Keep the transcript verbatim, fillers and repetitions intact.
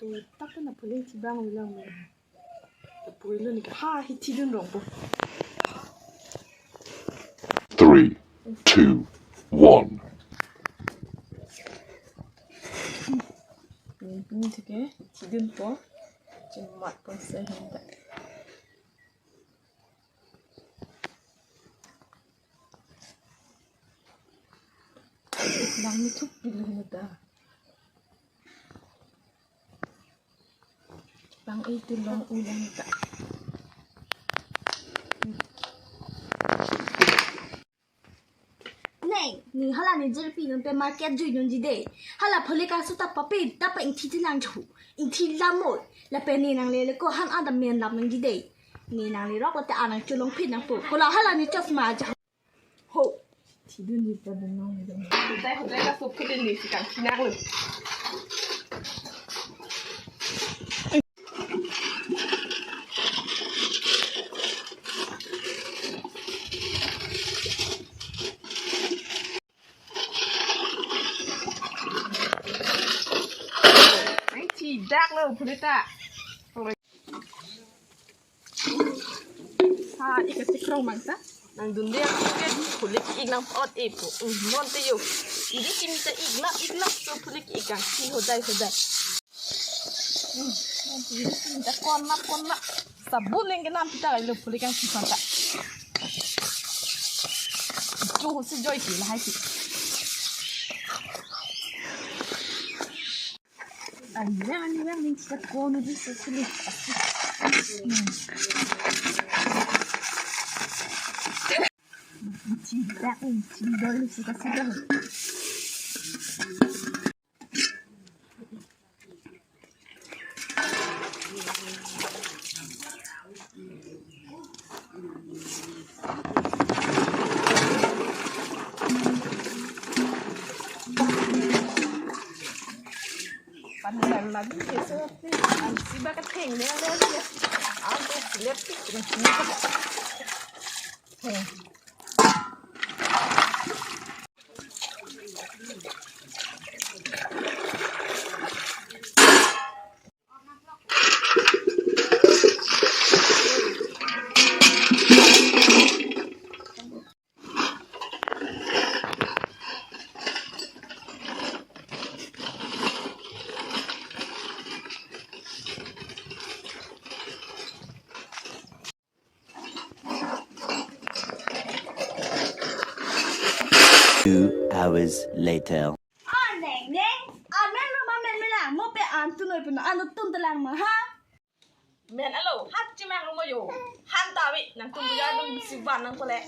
Tak na pule chibang ulang mo. Pule ni ha hi thidun rong po. Three, two, one. Ini thike thidun po. Chimat po se henta. Nang ni thup pilo henta. Bang itu long ulang ta. Neng, ne hala ne jirpi nang pen market jui nangji dei. Hala phule kangsu ta pape ta pa ingthi ti lang ju. Ingthi lamoi. Lapen ne nangle le ko han adam men lap nangji dei. Ne nangle rok lote anang cholong phin nangpo. Kola hala ne chosma ja. Ho. Thidun ji ta dun nang. Hodai hodai la sop ke den ni si kangsi nang lo. Ang tidak lo, pulita. Ha, ika tikrong mang ta. Nang dun dia ke phule ki-ik nang ot e po. Uh, non te yo. Ini kimi ta ik lap, ik lap so phule ki-ik kangsi hodai hodai. Hmm, ini kimi ta kon lap, kon lap. Sabun leng kenam kita lo phule kangsi panta. Chu ho si joi ki lahai ki. Ani yang, ani yang, ni kita kono di sesini. Hmm. Tidak, ni tidak, ni sudah, sudah. Pan lang lagi ke so, an si ba ka theng ne le le. An to silet ti. Two hours later. An neng neng, an men lo ma men mela, mo pe an tu noi pun an tum telang ma ha. Men alo, hat chimang mo yo. Han tawi, nang tum ya dum siban nang pole.